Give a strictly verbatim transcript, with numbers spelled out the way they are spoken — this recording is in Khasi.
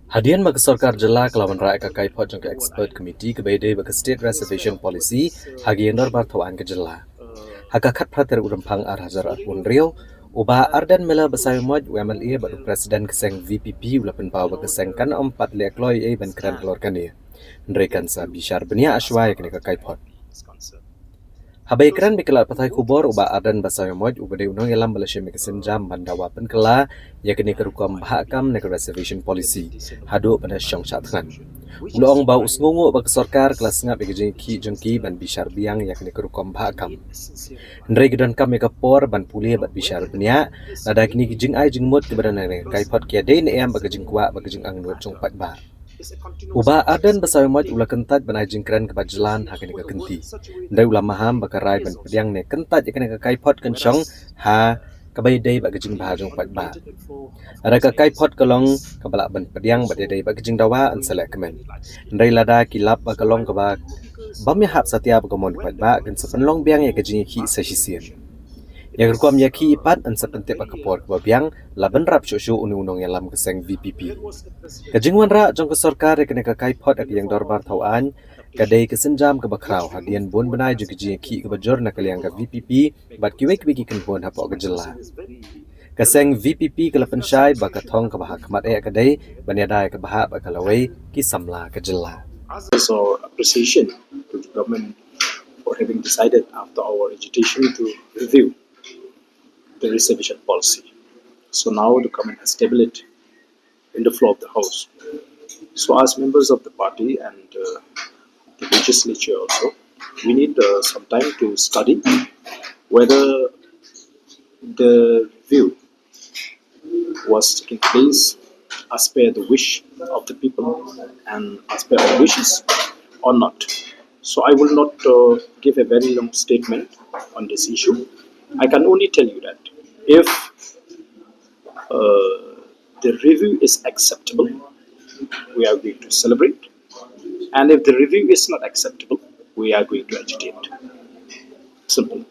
Hadien ba ka sorkar jylla ka la wanrah ïa ka kaiphod jong ka expert committee kaba ïadei bad ka State Reservation Policy ha ka ïing dorbar thaw aiñ ka jylla. Ha ka khatphra tarik u Rymphang ar hajar arphew hynriew, u Bah Ardent Miller Basaiawmoit, u M L A bad u President ka seng V P P, u la pynpaw ba ka seng kan ym pat leh kloi ei ei ban kren halor kane, hynrei kan sa bishar bniah shuwa ïa kane ka kaiphod. Haba ïakren bad ki lad pathai khubor, u Bah Ardent Basaiawmoit, uba dei u nongïalam ba la shim ïa ka sienjam ban dawa pynkylla ïa kane ka rukom bhah kam na ka Reservation Policy haduh ban da shong shah thngan, u la ong ba u sngewnguh ba ka sorkar ka la sngap ïa ka jingïakhih jong ki ban bishar biang ïa kane ka rukom bhah kam. Hynrei ki donkam ïa ka por ban pule bad bishar bniah, lada kine ki jingai jingmut kiba don ha kane ka kaiphod ki ïadei ne em bad ka jingkwah bad ka jingangnud jong u paidbah. U Bah Ardent Basaiawmoit u la kyntait ban ai jingkren kaba jlan ha kane ka kynti, hynrei u la maham ba ka rai ban pdiang ne kyntait ïa kane ka kaiphod kan shong ha kaba ïadei bad ka jingbha jong u paidbah. Lada ka kaiphod ka long kaba lah ban pdiang bad ïadei bad ka jingdawa, yn sa leh kmen. Hynrei lada ki lap ba ka long kaba bym ïahap satia bad ka mon u paidbah, kan sa pynlong biang ïa ka jingïakhih sa shisien. Ïa ka rukom ïakhih pat yn sa pyntip ha ka por kaba biang, la bynrap shuh shuh, une u nongïalam ka seng V P P. Ka jingwanrah jong ka sorkar ïa kane ka kaiphod ha ka ïing dorbar thaw aiñ ka dei ka sienjam kaba khraw hadien bun bnai jong ka jingïakhih kaba jur na ka liang ka V P P bad kiwei kiwei ki kynhun hapoh ka jylla. Ka seng V P P ka la pynshai ba ka thong kaba ha khmat eh ka dei ban ïada ïa ka bhah bad ka lawei ki samla ka jylla. So appreciation to the government for having decided after our agitation to review the reservation policy. So now the government has tabled it in the floor of the House. So as members of the party and uh, the legislature also, we need uh, some time to study whether the review was taking place as per the wish of the people and as per our wishes or not. So I will not uh, give a very long statement on this issue. I can only tell you that if uh, the review is acceptable, we are going to celebrate. And if the review is not acceptable, we are going to agitate. Simple.